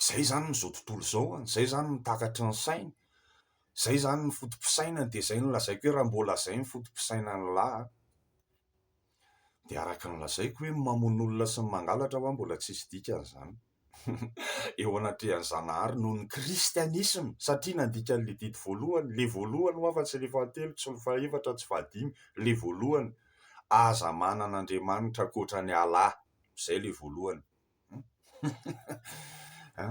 Zay zany ny zao tontolo izao an, zay zany ny takatry ny sainy, zay zany ny foto-pisainany dia zay no lazaiko hoe raha mbola zay ny foto-pisainan'lah an, dia araka ny lazaiko hoe ny mamono olona sy ny mangalatra hoa mbola tsisy dikany zany eo anatrehan'i Zanahary noho ny kristianisma satria nandika an'le didy voalohany, le voalohany hoa fa tsy le fahatelo, tsy ny fahefatra, tsy fahadimy, le voalohany, aza manana Andriamanitra ankoatran'i Allah, zay le voalohany.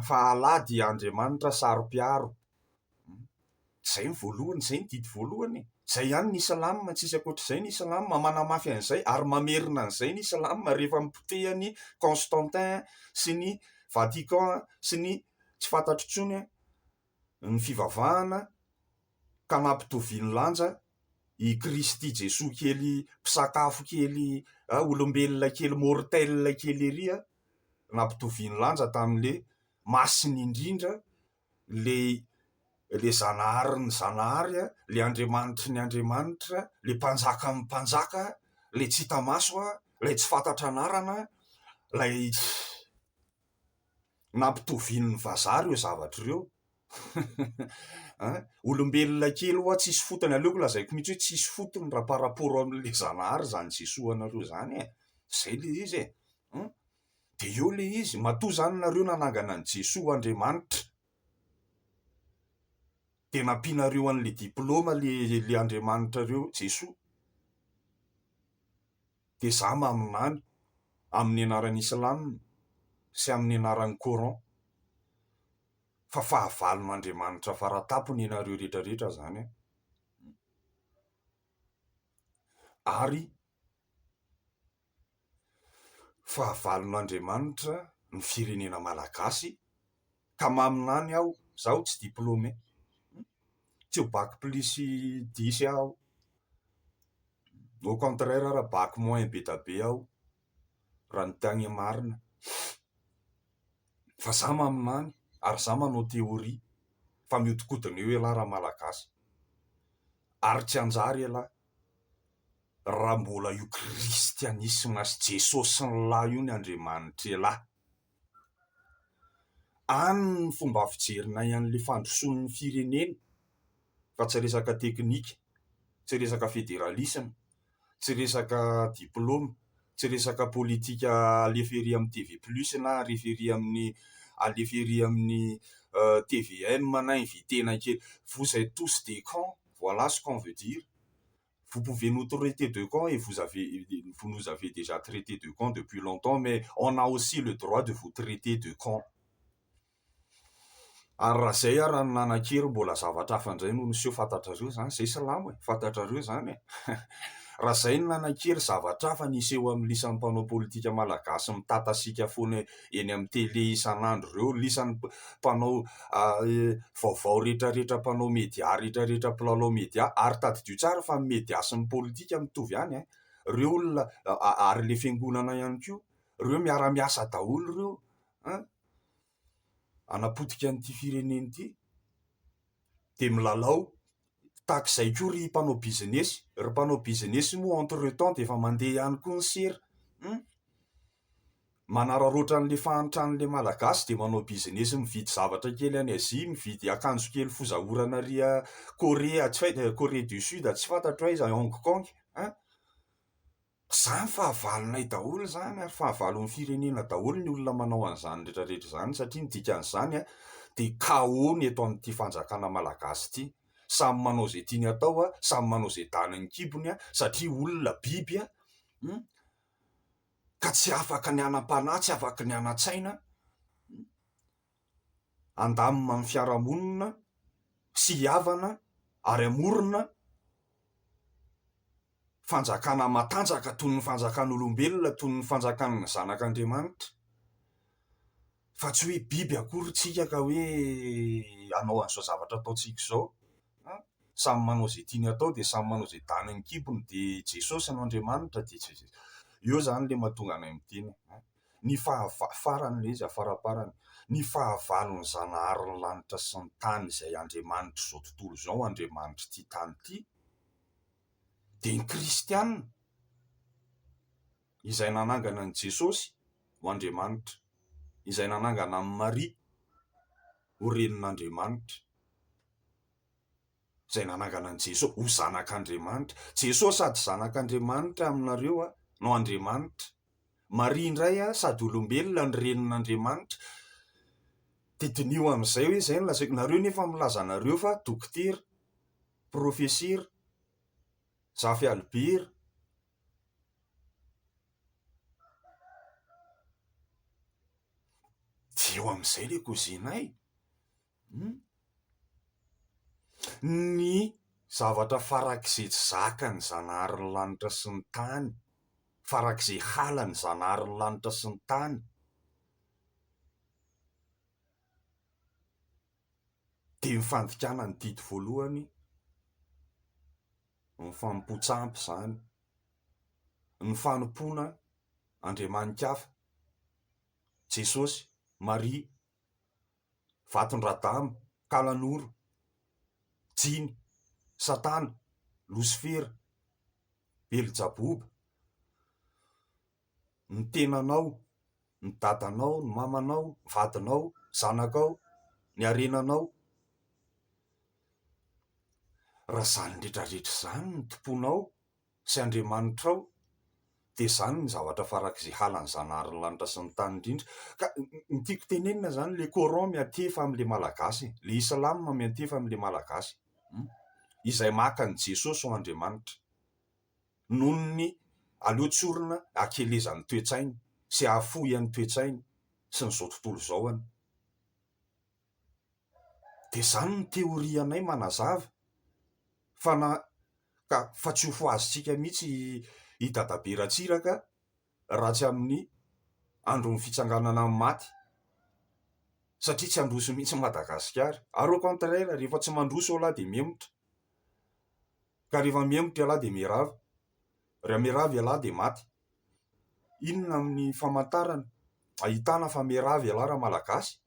Fa Allah dia Andriamanitra saro-piaro. Izay ny voalohany, izay ny didy voalohany e. Izay ihany ny Islam, tsisy ankoatr'izay ny Islam, manamafy an'izay ary mamerina an'izay ny Islam rehefa nopotehan'i Constantin sy ny Vatican sy ny tsy fantatro intsony ny fivavahana ka nampitoviany lanja i Kristy Jesoa kely mpisakafo kely olombelona kely mortel kely ery nampitoviany lanja tamin'le masina indrindra le le Zanaharin'ny Zanahary le Andriamanitry ny Andriamanitra le Mpanjakan'ny mpanjaka le tsy hita maso lay tsy fantatra anarana lay Nampitovian'ny vazaha ireo zavatra ireo. An! Olombelona kely hoa tsisy fotony, aleoko lazaiko mihitsy hoe tsisy fotony raha par rapport amin'ilay Zanahary izany Jesoa anareo izany e! Izay ilay izy e! An! Dia eo ilay izy, matoa izany nareo nanangana an'i Jesoa ho Andriamanitra, dia nampianareo an'ilay diplaoma ilay Andriamanitrareo Jesoa. dia za maminany amin'ny anaran'ny Islam sy amin'ny anaran'ny Coran fa fahavalon'Andriamanitra faratapony ianareo rehetra rehetra zany an! Ary fahavalon'Andriamanitra ny firenena malagasy ka maminany aho, zaho tsy diplômé, tsy ho bac plus dix aho. Au contraire ara bac moins be da be aho raha ny tegna marina fa za maminany ary za manao théorie fa mihodinkodina eo elah raha malagasy ary tsy hanjary elah raha mbola io kristianisma sy Jesosy-nlah io ny Andriamanitr'elah. Any ny fomba fijerinay an'ilay fandrosoan'ny firenena fa tsy resaka teknika, tsy resaka federalisma, tsy resaka diplaoma, tsy resaka politika alefa ery amin'ny TV plus na alefa ery amin'ny alefa ery amin'ny tvm na inviter-na kely. Vous êtes tous des cons, voilà ce qu'on veut dire. Vous pouvez nous traiter de cons et vous avez vous nous avez déjà traité de cons depuis longtemps mais on a aussi le droit de vous traiter de cons. Ary raha zay ara no nanan-kery mbola zavatra hafa indray no niseho fantatrareo zany, zay silamo e, fantatrareo zany e. Raha zay no nanan-kery zavatra hafa niseho amin'ny lisan'ny mpanao politika malagasy mitatasika foana eny amin'ny télé isan'andro ireo, lisan'ny mpanao vaovao rehetrarehetra, mpanao media rehetrarehetra, mpilalao media, ary tadidio tsara fa ny media sy ny politika mitovy ihany an, ireo olona ary ilay fiangonana ihany koa, ireo miara-miasa daholo ireo an, hanapotika an'ity firenena ity, dia milalao tahaka izay koa ry mpanao bizinesy, ry mpanao bizinesy moa entre temps dia efa mandeha ihany koa ny sera, hum. Manararaotra an'le fahantran'le Malagasy dia manao bizinesy mividy zavatra kely any Asie, mividy akanjo kely fozaorana ary Korea tsy hay Corée du Sud tsy fantatro aiza Hong Kong an! Zany fahavalonay daholo zany ary fahavalon'ny firenena daholo ny olona manao an'izany rehetra rehetra izany satria ny dikan'izany an dia chaos ny eto amin'ity fanjakana malagasy ity, samy manao izay tiany atao an, samy manao izay danin'ny kibony an, satria olona biby an, hum. ka tsy afaka ny hanam-panahy, tsy afaka ny hanan-tsaina handamina ny fiarahamonina sy hihavana ary hamorona fanjakana matanjaka toy ny fanjakan'olombelona, toy ny fanjakan'ny zanak'Andriamanitra, fa tsy hoe biby akory tsika ka hoe hanao an'izao zavatra ataontsika izao. Samy manao izay tiany atao dia samy manao izay danin'ny kibony dia Jesosy no Andriamanitra dia tsy eo izany ilay mahatonga anay miteny e! Ny fahava- farany ilay izy afaraparany, ny fahavalon'ny Zanaharin'ny lanitra sy ny tany izay Andriamanitr'izao tontolo izao, Andriamanitr'ity tany ity dia ny kristiana izay nanangana an'i Jesosy ho Andriamanitra, izay nanangana an'i Maria. ho renin'Andriamanitra, izay nanangana an'i Jesoa ho zanak'Andriamanitra. Jesoa sady zanak'Andriamanitra aminareo no Andriamanitra. Maria indray sady olombelona no renin'Andriamanitra. Dia diniho amin'izay hoe izay no lazaiko, nareo nefa milaza anareo fa dokotera, profesera, Zafy Albert, Dia eo amin'izay ilay kozinay. Hum. Ny zavatra farak'izay tsy zakan'ny Zanaharin'ny lanitra sy ny tany, farak'izay halan'ny Zanaharin'ny lanitra sy ny tany, dia ny fandikana ny didy voalohany, ny fanompoan-tsampy izany, ny fanompoana andriamani-kafa, Jesosy, Maria, Vaton-dRadama, Kalanoro, Jiny, Satana, Losifera, Beljaboba, ny tenanao, ny dadanao, ny mamanao, ny vadinao, ny zanakao, ny harenanao. Raha izany rehetra rehetra izany no tompoinao sy Andriamanitrao, dia izany ny zavatra farak'izay halan'ny Zanaharin'ny lanitra sy ny tany indrindra. Ka ny tiako tenenina izany, le Coran miantefa amin'ilay Malagasy, le Islam miantefa amin'ilay Malagasy, izay maka an'i Jesosy ho Andriamanitra. Noho ny aleo tsorina hakelezan'ny toe-tsainy sy hahafohy an'ny toe-tsainy sy ny izao tontolo izao any. Dia izany ny théorie anay manazava fa na ka fa tsy ho fohazintsika mihitsy i Dadabe Ratsiraka raha tsy amin'ny andron'ny fitsanganana amin'ny maty satria tsy handroso mihitsy Madagasikara. Ary au contraire rehefa tsy mandroso ialahy dia mihemotra. Ka rehefa mihemotra ialahy dia miharava. Raha miharava ialahy dia maty. Inona amin'ny famantarana ahitana fa miharava ialahy raha Malagasy?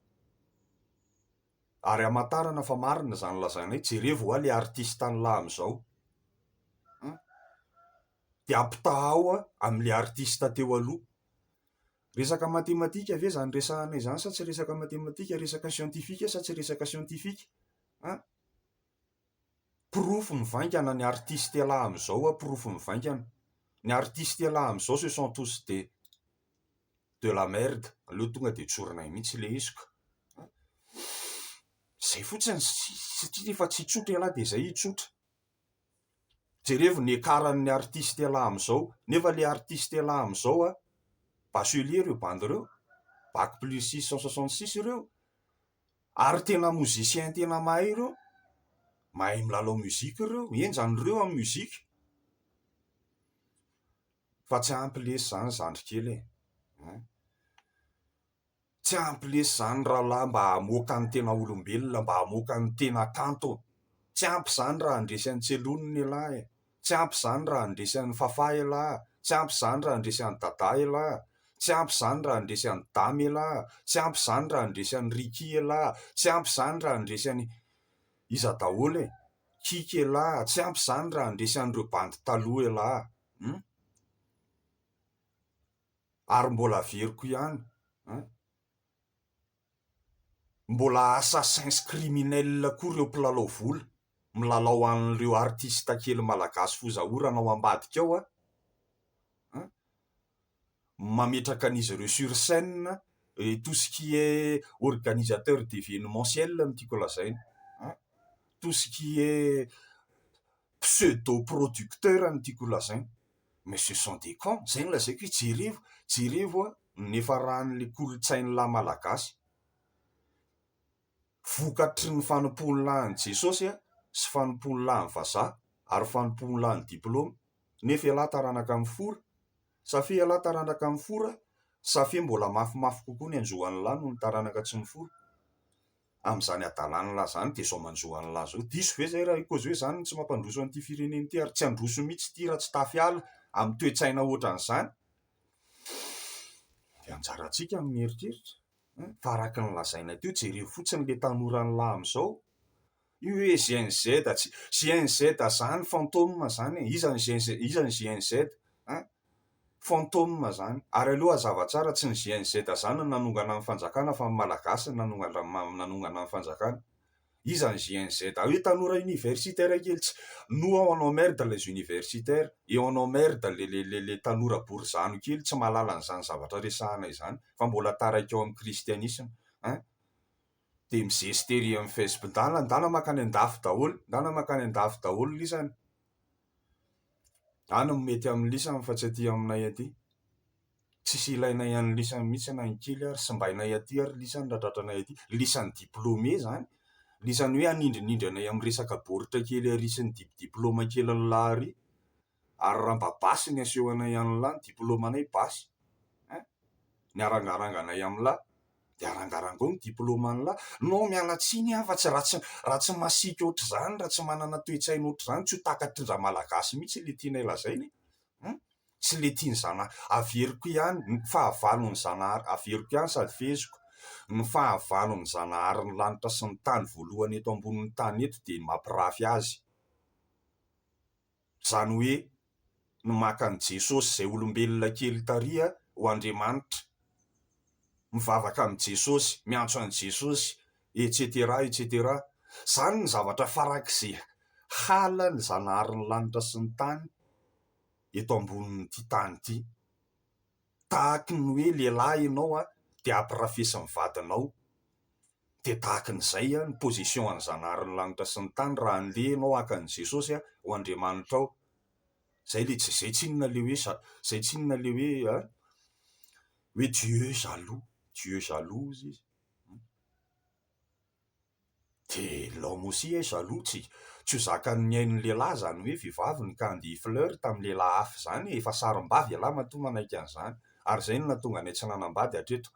Ary hamantarana fa marina izany lazainay, jerevo hoa le artiste an'lah amin'izao. Hum. Dia ampitahao amin'le artiste teo aloha. Resaka matematika ve izany resahanay izany sa tsy resaka matematika, resaka scientifique sa tsy resaka scientifique? Hein? Porofo mivaingana ny artiste ialahy amin'izao a, porofo mivaingana. Ny artiste ialahy amin'izao ce sont tous des de la merde. Aleo tonga dia tsorinay mihitsy ilay izy ka. Izay fotsiny satria rehefa tsy tsotra ialahy dia izay hitsotra. Jerevo ny écart-n'ny artiste ialahy amin'izao, nefa ilay artiste ialahy amin'izao a, bachelier ireo bandy ireo, bac plus 666 ireo. Ary tena musicien tena mahay ireo, mahay milalao musique ireo, henjana ireo amin'ny musique. Fa tsy ampy lesy izany zandry kely e! Hein! Tsy ampy lesy izany rahalahy mba hamoaka ny tena olombelona, mba hamoaka ny tena kanto. Tsy ampy izany raha handresy an'i Tselonina ialahy e! Tsy ampy izany raha handresy an'i Fafah ialahy, tsy ampy izany raha handresy an'i Dada ialahy, tsy ampy izany raha handresy an'i Dama ialahy, tsy ampy izany raha handresy an'i Ricky ialahy, tsy ampy izany raha handresy an'i iza daholo e? Kika ialahy, tsy ampy izany raha handresy an'ireo bandy taloha ialahy. Hum? Ary mbola averiko ihany, hein? Mbola assassins criminels koa ireo mpilalao vola milalao an'ireo artiste kely malagasy fozaorana ao ambadika ao an! Mametraka an'izy ireo sur scène et tout ce qui est organisateur d'événementiel no tiako lazaina an! Tout ce qui est pseudo producteur no tiako lazaina. Mais ce sont des cons, zay no lazaiko hoe jerevo, jerevo a ny niafaran'ilay kolontsain'lah malagasy. Vokatry ny fanompoan'lah an'i Jesosy a, sy fanompoan'lah ny vazaha, ary fanompoan'lah ny diplôme. Nefa ialahy taranaka mifora, sa fe ialahy taranaka mifora, sa fe mbola mafimafy kokoa ny hanjo an'lah noho ny taranaka tsy mifora. Amin'izany hadalan'lah zany dia izao manjo an'lah zao. Diso ve zay raha hikozy hoe zany no tsy mampandroso an'ity firenena ity ary tsy handroso mihitsy ity raha tsy tafiala amin'ny toe-tsaina ohatran'izany? Dia anjarantsika ny mieritreritra hein, fa araka ny lazaina teo jereo fotsiny le tanoran'lah amin'izao, io hoe Gen Z tsy, Gen Z zany fantôme zany e, iza ny Gen Z, iza ny Gen Z hein? Fantôme zany. Ary aleo hazava tsara, tsy ny GNZ zany no nanongana ny fanjakana fa ny Malagasy no nanongana ny fanjakana. Iza ny GNZ? Hoe tanora universitaire kely tsy. Nous on emmerde les universitaires et on emmerde les les les les tanora borizano kely tsy mahalala an'izany zavatra resahana izany fa mbola taraiky ao amin'ny kristianisma. Hein? Dia mizesy ery amin'ny Facebook. Ndana ndana mankany an-dafy daholo, ndana mankany an-dafy daholo lisany. Any no mety amin'ny lisany fa tsy aty aminay aty. Tsisy ilainay an'ny lisany mihitsy na ny kely ary simbainay aty ary lisany raha tratranay aty. Lisany diplômé zany. Lisany hoe hanindrinindry anay amin'ny resaka baoritra kely ary sy ny diplôma kelin'ny lahy ary. Ary raha mba basy ny asehonay an'ny lahy, ny diplômanay basy. Hein? Ny arangaranganay amin'ny lahy. Dia arangarangao ny diplôman'ny lahy. Non, miala tsiny aho fa tsy raha tsy raha tsy masiaka ohatr'izany, raha tsy manana toe-tsaina ohatr'izany, tsy ho takatry Ramalagasy mihitsy ilay tianay lazaina e. Hein? Tsy ilay tian'ny Zanahary. Averiko ihany, ny fahavalon'ny Zanahary, averiko ihany sady feheziko. Ny fahavalon'ny Zanaharin'ny lanitra sy ny tany voalohany eto ambonin'ny tany eto dia ny mampirafy azy. Izany hoe ny maka an'i Jesosy izay olombelona kely tary ho Andriamanitra, mivavaka amin'i Jesosy, miantso an'i Jesosy, etc. Etc. Izany ny zavatra farak'izay halan'ny Zanaharin'ny lanitra sy ny tany eto ambonin'ity tany ity. Tahaky ny hoe lehilahy ianao dia ampirafesin'ny vadinao. Dia tahaky ny izay ny position an'ny Zanaharin'ny lanitra sy ny tany raha andeha ianao haka an'i Jesosy ho Andriamanitrao. Zay le tsy zay tsinona le hoe zay tsinona le hoe a hoe Dieu jaloux, Dieu jaloux hozy izy. Dia l'homme aussi est jaloux, tsy tsy ho zakan'ny ain'ny lehilahy izany hoe vehivavy ny ka handeha hi-flirt amin'ny lehilahy hafa izany e, efa sarim-bavy ialahy matoa manaiky an'izany. Ary izay no nahatonga anay tsy nanambady hatreto.